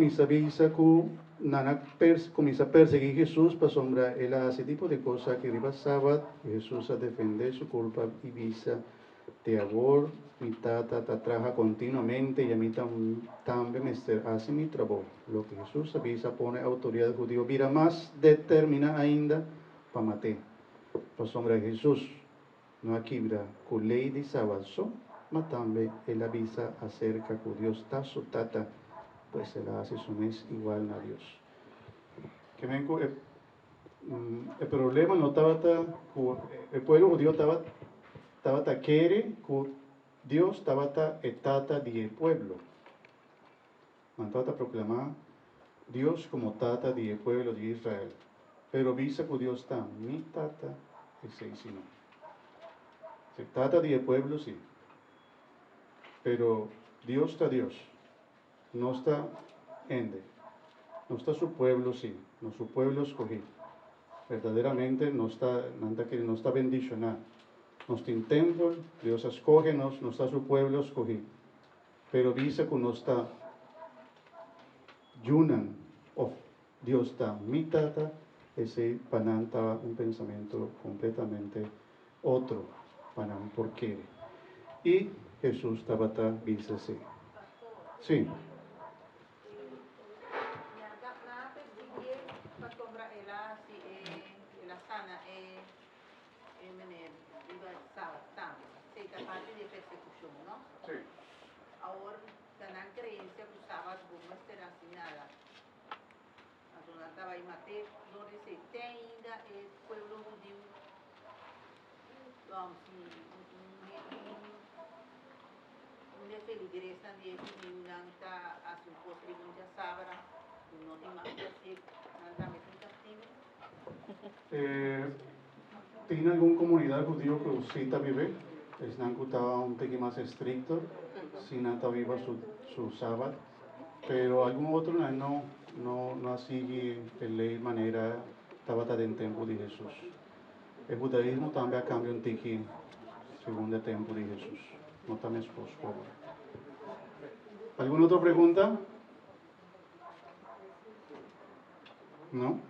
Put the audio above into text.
Kuminsá bisa ku nan a kuminsá persiguí Hesus pasobra el a hasi tipo di kos aki riba sabat. Hesus a defendé su kulpa i bisa, Te awor mi Tata ta traha kontinuamente i ami tambe mester hasi mi trabou. Loke Hesus a bisa a pone outoridat hudiu bira mas determiná ainda pa mat'é, pasobra Hesus no a kibra ku lei di sabat so, ma tambe el a bisa aserka ku Dios ta su Tata, pues el a hasi su mes igual na Dios. Ke men ku e e problema no tabata ku e pueblo hudiu tabata kere ku Dios tabata e Tata di e pueblo. Nan tabata proklamá Dios komo Tata di e pueblo di Israel, pero bisa ku Dios ta mi Tata, esei si no. Si, Tata di e pueblo si, pero Dios ta Dios, nos ta hende. Nos ta su pueblo si, nos su pueblo skohí. Berdaderamente nos ta, nan ta kere, nos ta bendishoná. Nos tin tempel, Dios a skohe nos, nos ta su pueblo skohí. Pero bisa ku nos ta yunan of Dios ta mi Tata, esei pa nan ta un pensamentu kompletamente otro pa nan por kere. I Hesus tabata bisa si. Sí. Sí. Awor ta nan creencia cu sabat bo mester haci nada. Anto nan ta bay mat'é dor di esey. Te ainda e pueblo hudiu si un di e feligresnan di e hudiunan ta haci un cos riba un djasabra cu no tin mas di hacié, nan tambe tin castigo. Tin algun comunidad hudiu cu si ta bibe, esnan cu ta un tiki mas estricto, si nan ta biba su su sabat, pero algun otronan no no no a sigui e ley manera tabata den tempo di Jesus. E hudaismo tambe a cambia un tiki segun e tempo di Jesus, no ta mescos cu awor. Algun otro pregunta? No?